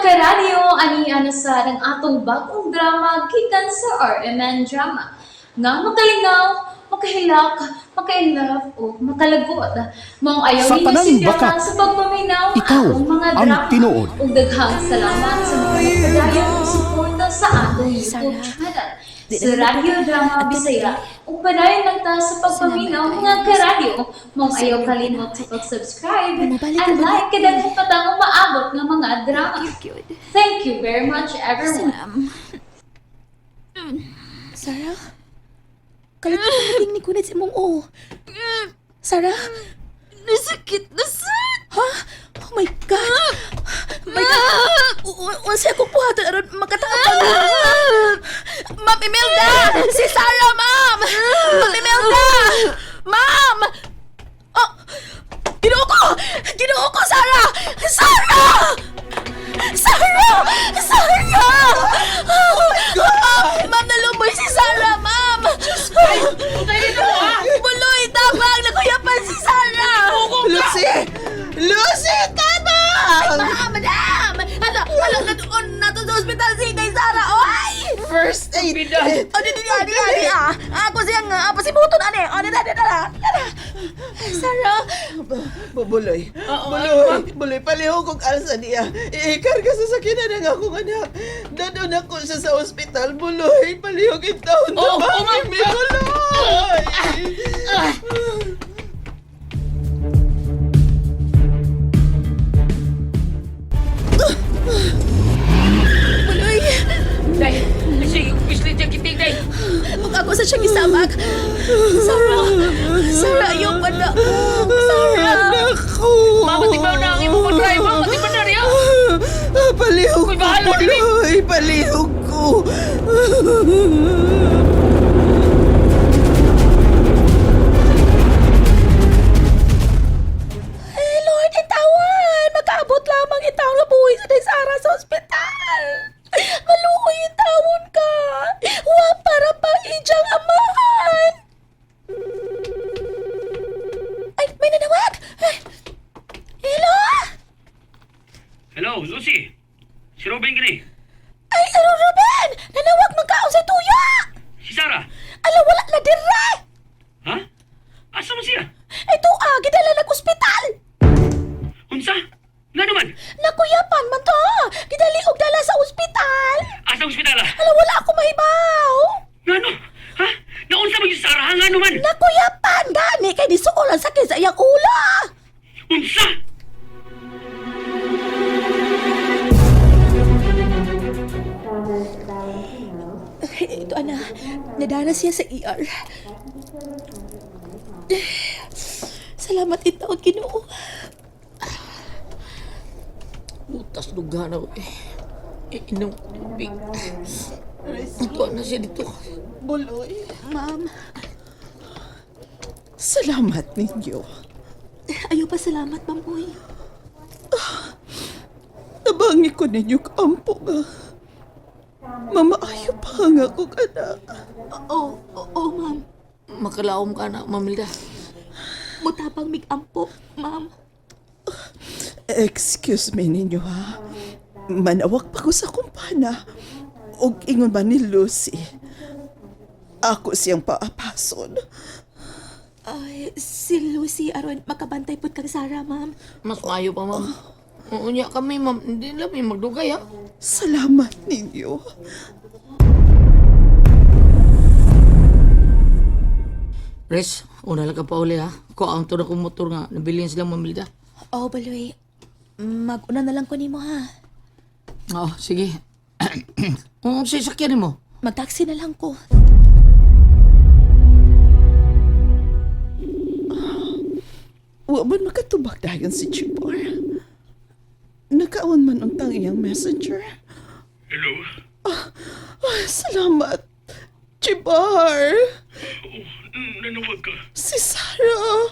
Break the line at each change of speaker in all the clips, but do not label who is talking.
Karadyo, ani na sa ang atong bagong drama gikan sa RMN Drama. Nga makalingaw, makahilak, makainlove o makalagot. Maong ayaw
Sa
ninyo
tanang
si Fiona
bakat,
sa pagpaminaw
ikaw
atong mga
ang
drama.
tinuod.
Ug daghang salamat sa mga nagpadayon ug suporta sa atong YouTube
Sarah,
channel.
di
Sa
na naman
Radyo
pwede.
Drama
At
Bisaya, ug padayon lang ta sa pagpaminaw
Salamat
mga
kayo.
karadyo. Maong
Sa
ayaw
inyong
kalimot sa pag-subscribe
Bumabalik
and
ka ba
like
na?
kay daghan pa tang umaabot nga mga drama.
Cute.
Thank you very much, everyone.
Sarah? Kalit ka mating ni kunit sa imong oo. Sarah?
Nasakit na sad!
Ha? Oh my God! My God! Unsa akong buhaton aron makatapang? Ma'am Imelda! Si Sarah, ma'am! Ma'am Imelda! Ma'am! Oh! Ginoo ko! Ginoo ko, Sarah! Sarah! Sarah! Sarah! Oh my God! Ma'am, ma'am, nalumoy si Sarah, ma'am! Diyos ko! Buloy, tabang! Nakuyapan si Sarah!
Lucy! Lucy, tabang!
Ma'am, madam! Hala, hala, nadoon nato sa ospital si kay Sarah, oy!
First aid!
Oh, di, di, di, di, di, ah. Ako siyang, pasibuton, ane. Oh, di, di, di, di, Sarah,
Buloy. Buloy. Buloy, palihog kong alsa niya. Iikarga sa sakinan ang akong anak. Dadon ako siya sa ospital. Buloy, palihog in taon.
Oh,
Tabang,
oh, ma'am.
mi, Buloy!
Buloy,
Day, sige, pislit yung kiting, day!
huwag ako sa siyang isabak. Sarah, Sarah, ayaw pa na. Sarah!
Anak ko!
Mama, tibaw na ang imong mag-drive, mama, tibaw na riya!
Palihog
Uy,
ko,
bahala na,
Buloy! Palihog ko!
Eh, Lord, itawan! Makaabot lamang itawon na buhay sa day Sarah sa ospital! Maluoy itawon ka! Wa para pa idyang amahan! Ay, may nanawag! Ay, hello?
Hello, Lucy. Si Robin gini.
Ay, ano, Ruben? Nanawag man kaon sa tuya!
Si Sarah.
Ala, wala na dire!
Ha? Asa man siya?
Ito ah, gidala nag ospital!
Unsa? Nga naman?
Nakuyapan man to! Gidali og dala sa ospital!
Asa ang ospital? ah?
Ala, wala ako mahibaw!
Nga no? Ha? Naunsa man yung si Sarah? ha? Nga naman?
Nakuyapan gani kay disuol ang sakit sa iyang ulo.
Unsa?
Ito ana, nadala siya sa ER. Salamat ito, Ginoo.
Butas lugar na eh. Eh, inom ko tubig. Ito na siya dito.
Buloy.
Ma'am,
Salamat ninyo.
ayaw pa salamat, ma'am uy.
Tabangi ko ninyo kampo nga. Mamaayo pa nga akong anak.
Oo, oo, ma'am.
Makalaom ka na, Mamilda.
Mutapang mig-ampo, ma'am.
Excuse me ninyo ha. Manawag pa ko sa kumpana. Og ingon man ni Lucy. Ako siyang paapason.
Ay, si Lucy aron makabantay pud kang Sarah, ma'am.
Mas maayo pa, ma'am. Unya kami, ma'am. Hindi lang may magdugay, ha?
Salamat ninyo.
Res, una lang ka pa uli, ha? Ko ang to na kong motor nga. Nabilin sila, Mamilda.
Oh, baloy. Mag-una na lang ko nimo ha.
Oo, sige. Oo, sa sakyan mo.
Mag-taxi na lang ko.
Wa man makatubag dayon si Chibor. Nakaon man untang iyang messenger.
Hello?
Ah, salamat. Chibar!
Oh, nanawag ka.
Si Sarah!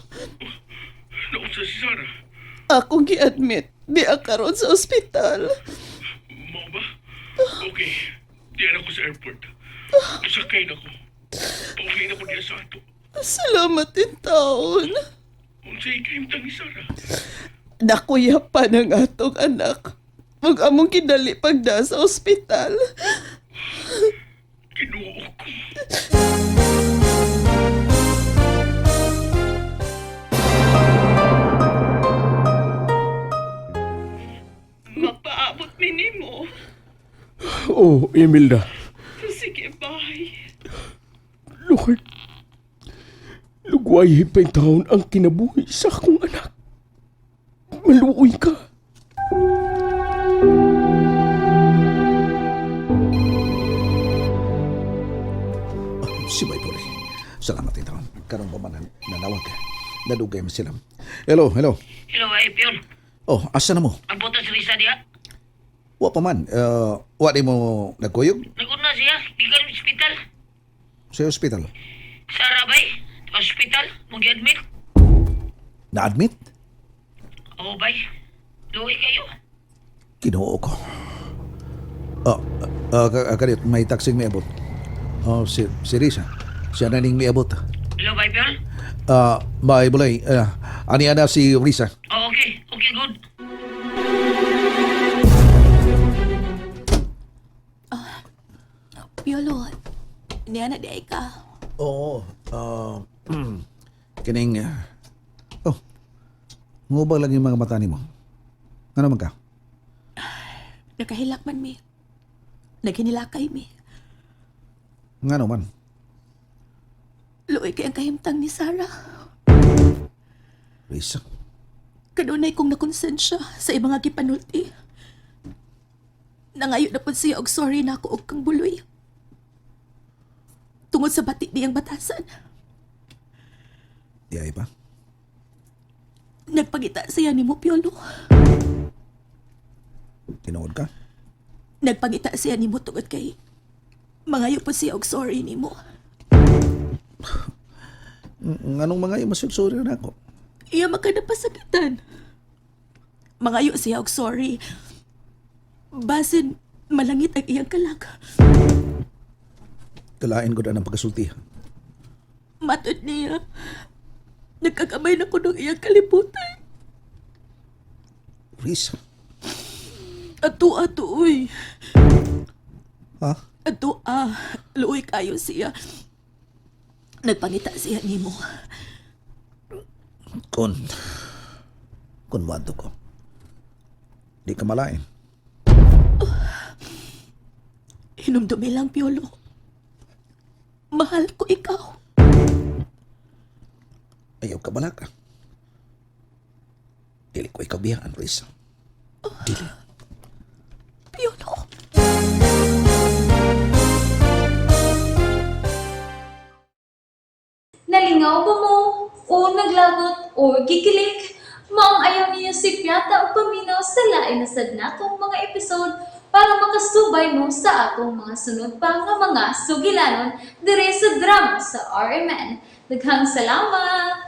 Naunsa si Sarah?
Akong gi-admit, di karon sa ospital.
Mao ba? Okay. Diyan ako sa airport. Sakay na ko. Pauwi na ko diya sa ato.
Salamat din taon.
Unsa ikahimtang ni Sarah?
Nakuya pa ng atong anak. Ug among kidali pagda sa ospital.
Ginoo ko.
Magpaabot mi nimo.
Oh, Imelda.
Sige, bye.
Lord, lugway pa taon ang kinabuhi sa akong anak. Maluoy ka.
Si Bay Puli. Salamat ito. Karon pa man nanawag ka. Nadugay mo sila. Hello, hello.
Hello, ay, Pion.
Oh, asa na mo?
Ang buta si Risa diha.
Wa pa man. Wa di mo nagkuyog
Naguna siya. Gikan sa ospital.
sa hospital.
Sara bay. Hospital. Mong admit.
Na-admit?
Oo, bay. Luwi kayo.
Kinoo ko. Oh, kanit, may taxing miabot. Oh, si Risa. Siya na ning miabot.
Hello, bay, Pion.
Ah, bye, Bulay. Ani ana si Risa.
Oh, okay. Okay, good.
Piolo, niya na di ay ka.
Oo. Kining... oh, ngubang lang yung mga mata nimo. Ano man ka?
Nakahilak man mi. Naghinilakay mi.
Ngano man?
Luoy kay ang kahimtang ni Sarah.
Risa?
Kanunay kong nakonsensya sa ibang nga gipanulti. Nangayo na po siya og sorry na ako og kang buloy. Tungod sa bati niyang batasan,
Di ay pa?
nagpangita siya ni mo, Piolo.
Tinuod ka?
Nagpangita siya nimo tungod kay mangayo po siya og sorry nimo.
Nganong mga yung masugsuri na ako?
Iya makanapasakitan. Mangayo siya og sorry. Basin malangit ang iyang kalag.
Kalain ko na ng pagkasulti.
Matod niya. Nagkakamay na ko ng iyang kalibutan.
Risa?
Ato ato uy.
Ha?
Ato ah. Luoy kayo siya. Nagpangita siya nimo.
Kun... Kun wado ko. Di ka malain.
Hinumdumi lang, Piolo. Mahal ko ikaw.
Ayaw ka balaka. Dili ko ikaw biyaan, Risa. Dili.
Piolo.
Nalingaw ba mo? O naglagot o gikilig? Maong ayaw niyo si Piata o paminaw sa lain na sad natong mga episode para makasubay mo sa atong mga sunod pa nga mga sugilanon dire sa drama sa RMN. Daghang salamat!